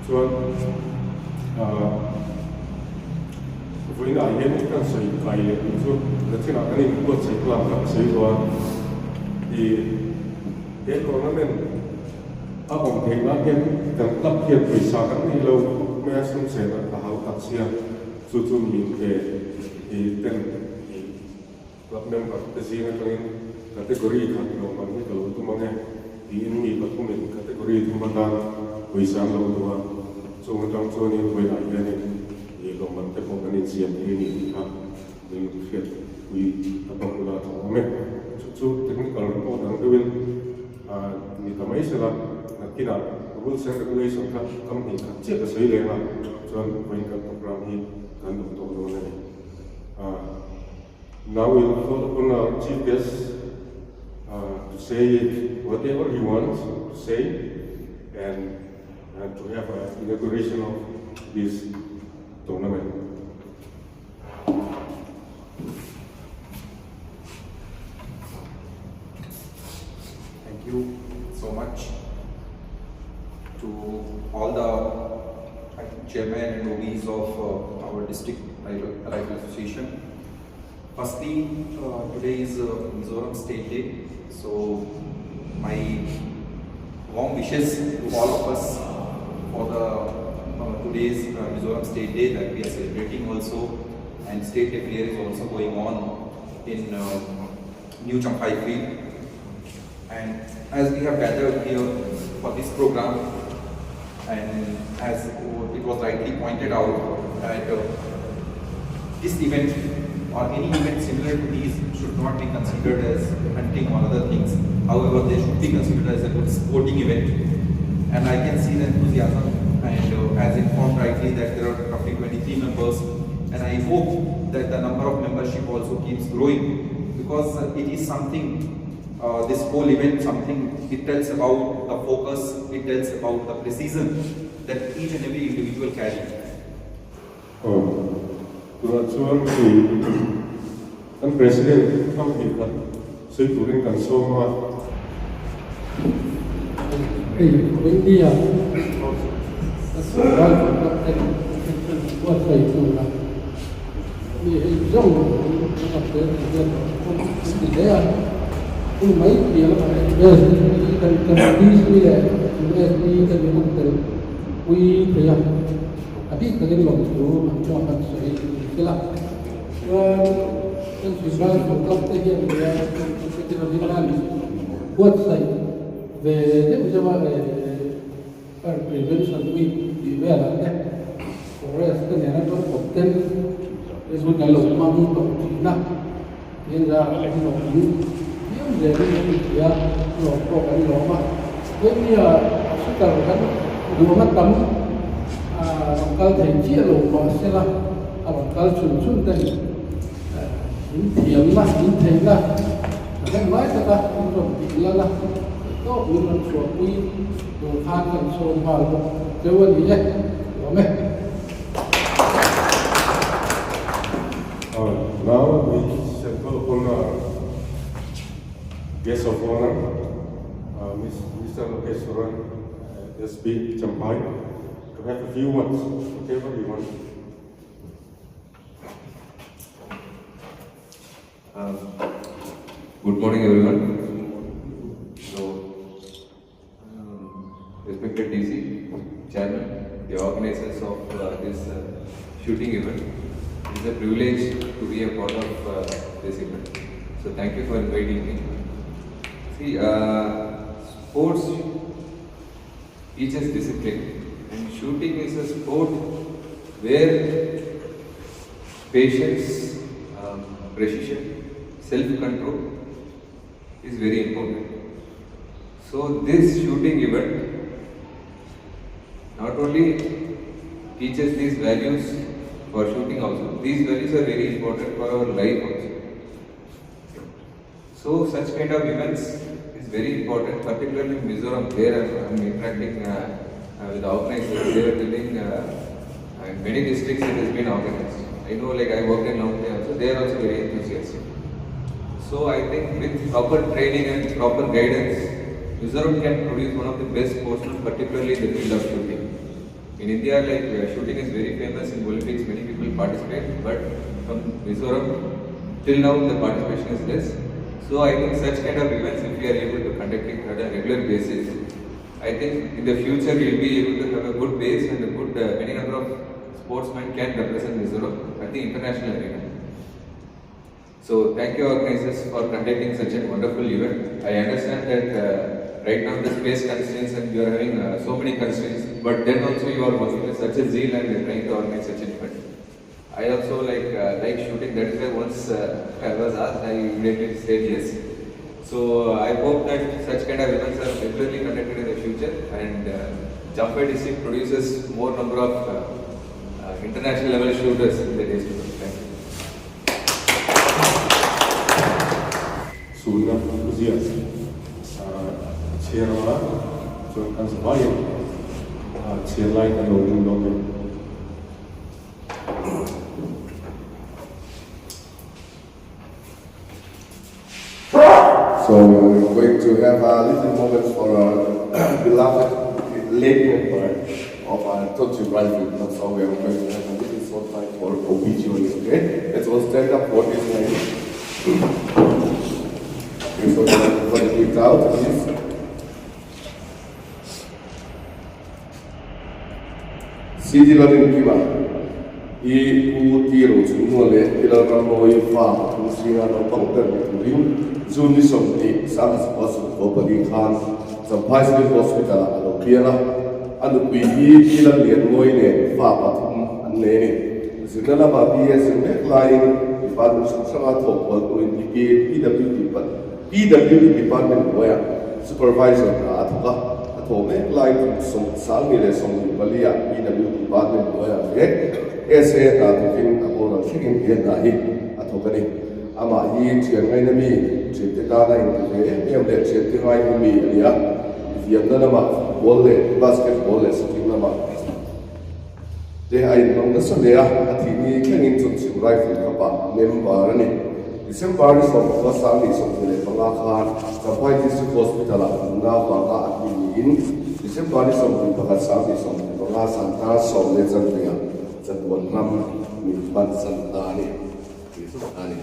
Chuan vawiinah hian kan sawi kai leh tur chu nachinah kan inbuatsaih nghal kha ka sawi lo a, ih he tournament a awm theih nan hian kan club hian pawisa kan nei lo khawp mai a, sum chen a hau tak sia, chu chu mi inpe ih ten ih Club member te zing atangin category khat lo man hi ka lo tum ang e tiin mi pathumin category thum atan pawisa an lo duh a, chung atang chuanin vawiinah hianin ih lawmman te pawh kan insiam thei a ni tih kha min hriat pui a bak ula a tha awm e. Chu chu technical report ang deuhin ni ta mai sela, nakinah rules and regulation kha kam hnih khat chiah ka sawi leng a, chuan vawiin kan program hi kan duh tawh dawn a ni. Now we will call upon our chief guest to say whatever he wants to say and and to have an inauguration of this tournament. Thank you so much to all the chairman and OBs of our district rifle association. Firstly, today is Mizoram State Day, so my warm wishes to all of us for the today's Mizoram State Day that we are celebrating also, and State Day prayer is also going on in New Champhai Field. And as we have gathered here for this program, and as it was rightly pointed out that this event or any event similar to these should not be considered as hunting or other things. However, they should be considered as a good sporting event. And I can see the enthusiasm, and as informed rightly that there are roughly 23 members, and I hope that the number of membership also keeps growing, because it is something, this whole event, something it tells about the focus, it tells about the precision that each and every individual carry. Aw, tunah chuan hei kan President thang hnih khat sawi turin kan sawm a. Hei India ralkap ten buatsaih tura mi hei zawng an rak tel tih hian an ti hle a, chu mai piah lamah hian kan DC leh USD te min an tel pui thei a. A bik takin lawmthu an chhuak an sawi ni se la, chuan kan Swiss Club te hian nia Competitive buatsaih ve deuh deuh a Fire Prevention Week tih velah te Forest te nena tawngkawp ten hun an lo hmang tawh thin a, tin zar an lawm viau zelin an inhria a, lawm pawh kan lawm a. Keimia shooter kan duang a tam a rawn kal thei chiah lo mah sela a rawn kal chhun chhun ten in thiamna in theihna a hnem lai taka in rawn tih lal a, tawp min rawn chhuahpui tur khan kan sawm nghal bawk cheu a ni e, lawm e. Now we shall call upon our guest of honor, Mr. Lokesh Soren, SP Champhai, to have a few words, whatever you want. Good morning, everyone. So, respected DC, chairman, the organizers of this shooting event, it is a privilege to be a part of this event. So, thank you for inviting me. See, sports teaches discipline, and shooting is a sport where patience, precision, self-control is very important. So this shooting event not only teaches these values for shooting also, these values are very important for our life also. So such kind of events is very important, particularly in Mizoram. There I am interacting with the organizers. They were telling in many districts it has been organized. I know, like I worked in Longte also, they are also very enthusiastic. So I think with proper training and proper guidance, Mizoram can produce one of the best sportsmen, particularly in the field of shooting. In India like uh, shooting is very famous in Olympics, many people participate, but from Mizoram till now the participation is less. So I think such kind of events, if we are able to conduct it at a regular basis, I think in the future we will be able to have a good base and a good uh, many number of sportsmen can represent Mizoram at the international arena. So thank you organizers for conducting such a wonderful event. I understand that uh, right now the space constraints and you are having uh, so many constraints, but then also you are working with such a zeal and trying to organize such an event. I also like uh, like shooting. That is why once uh, I was asked, I immediately said yes. So uh, I hope that such kind of events are regularly conducted in the future, and uh, Champhai district produces more number of uh, uh, international level shooters in the days to come. Thank you. Sunna thuziak chhiar anga chuan kan zavaiin chhiar lai kan lo ring dawn e. So we're going to have a little moment for our beloved late member of our Chawnchhim Rifle Club. So we are going to have a little short time for obituary, okay? Let's all stand up for this lady. Okay, so for the quick out, please. CD Lalrinkima hi Pu Ti Rochungnua leh Pi Lalrammawii fa pathum zinga naupang ber ni turin June ni 20, 1924 khan Champhai Civil Hospital-ah a lo piang a, a nupui hi Pi Lallianmawii nen fa pathum an nei a ni. Zirna lama BA zir mek laiin department hrang hranga thawk kual turin PWD Department hnuaiah Supervisor hna a thawk a, a thawh mek lai kum 2024 ah PW Department hnuaiah leh SA hna thawkin a boral thlengin he hna hi a thawk a ni. Amah hi thian ngaina mi, thiante tana inti ve em em leh thiante ngai hu mi a ni a, viamna lamah football leh basketball leh shooting lamah te a inhmang nasa hle a, a thih ni thlengin Chawnchhim Rifle Club-ah member a ni. December ni 15 2025 khan Champhai District Hospital-ah nunna vanga a hlim niin December ni 21 2025 Sangkar sawm leh chanveah chatuan ram min pansan ta a ni tih a ni.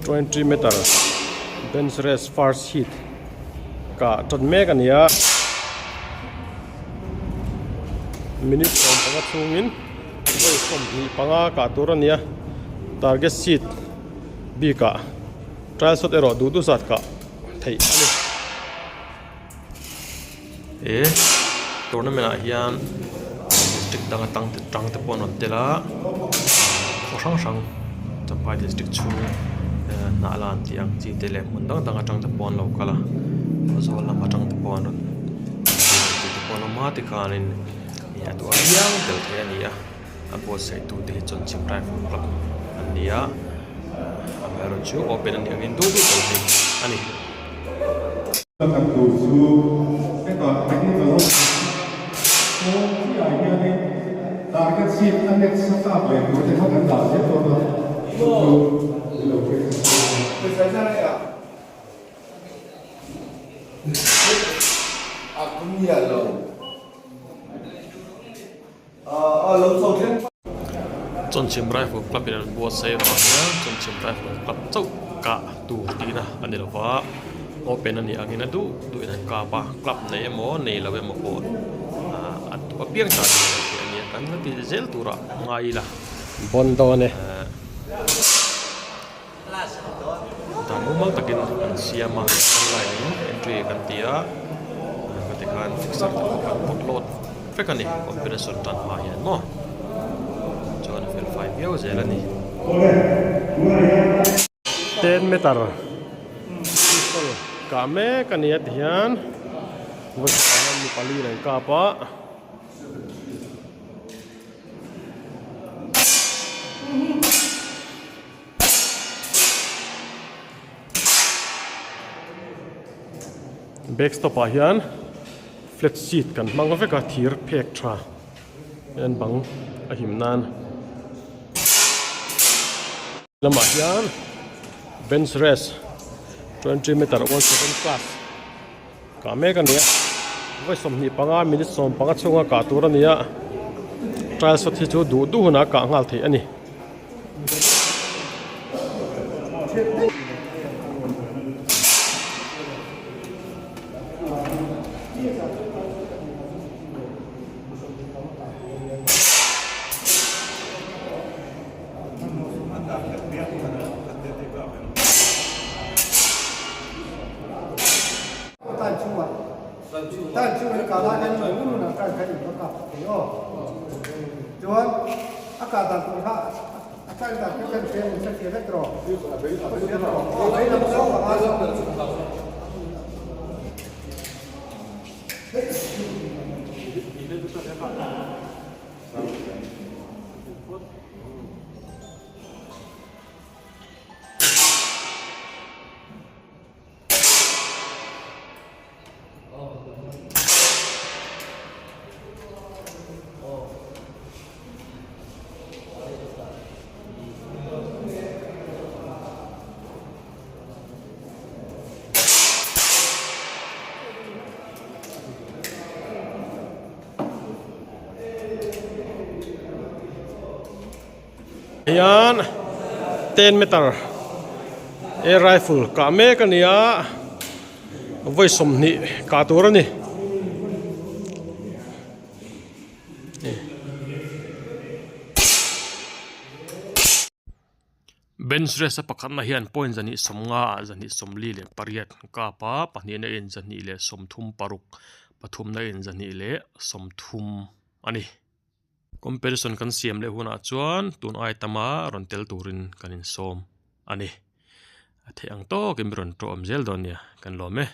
20 meter bench race first heat kah tan mek a ni a minute 15 chhungin vawi 25 kah tur a ni a target seat bikah trial shot erawh duh duh zat kah theih a ni. He tournament ah hian district dang atang te tang te pawh an rawn tel a khaw hrang hrang Champhai district chhung hnah lan tih ang chi te leh hmun dang dang atang te pawh an lo kal a Aizawl lam atang te pawh an rawn tih te pawh an awm a tikhanin a duh apiang tel theih a ni a. A buatsaih tute hi Chawnchhim Rifle Club an ni a, amaherawh chu open a nih angin duh duh tel thei a ni. Kan tur chu hetah technical ho pawn chiah hianin target sheet a next a tlak leh tur te kha kan dah zel dawn a, chu chu i lo hre thei a. Chawnchhim Rifle Club in an buatsaih avang hian Chawnchhim Rifle Club chauh kah tur tihna a ni lova, open a nih angin a duh duhin an kap a, club nei emaw nei lo emaw pawh a duh apiang tan in an thei a nia, kan la ti zel turah ngai ila. Bawn dawn e. Dan mumal takin an siam a, online in entry kan ti a, heti khan fixer te pawh kan pawt lawt vek a ni competition tan hma hian maw chuan a fel fai viau zel a ni. Ten meter pistol kah mek a ni a tihian vawiin hian mi pali in an kap a. Backstop ah hian Flat sheet kan hmang vek a thir phek tha hian bang a him nan lamah hian bench rest 20 meter 17 class kah mek a ni a vawi 25 minute 15 chhunga kah tur a ni a trial shot hi chu duh duh hunah kah nghal theih a ni. Hian ten meter air rifle kah mek a ni a vawi 20 kah tur a ni. Bench rest a pakhatna hian point 250 ah 248 kap a pahnihna in 236 pathumna in 230 a ni. Competition kan siam leh hunah chuan tun ai tama rawn tel turin kan insawm a ni. A theih ang tawkin rawn tawm zel dawn nia kan lawm e.